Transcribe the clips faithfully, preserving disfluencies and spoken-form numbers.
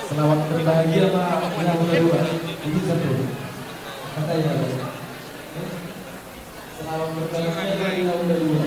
Selamat berbahagia, Pak. Yang kedua, ini satu. Kata ya. Selamat berbahagia, yang kedua.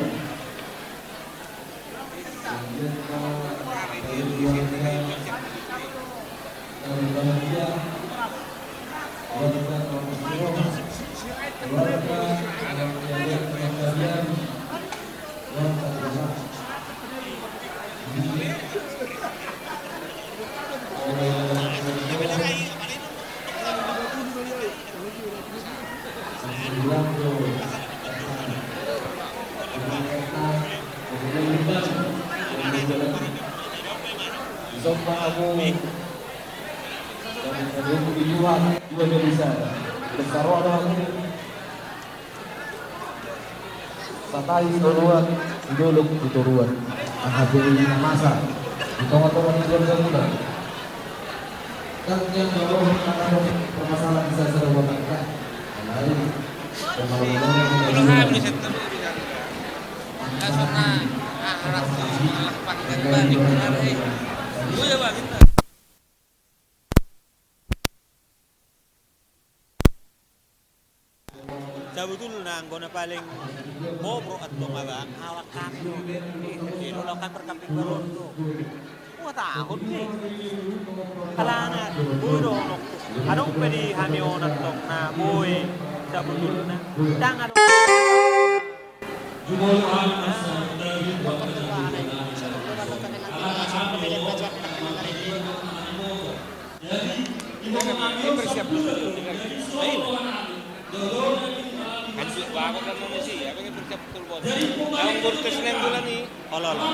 Somba hamu. Dua bisa. Besar roha hamu. Satahi sidohonon, sidolok sitoruan. Aha jadi na masa di tonga-tonga ni keluarga muna. Kan yang jauh karena permasalahan bisa serba. Nah, ini. Sabotulna anggo na paling bobrok antong abang, halak hami do. Jadi halak hami parkambing baron do. Wah, tahu ni. Alana, boi do onok. Adong pe di hami on antong na boi sabotulna. Tangan. Bersiap dulu. Main. Hancur banget kan manusia, apa yang bersiap betul, Bos? Yang kurtus neng bulan ni. Olo, olo.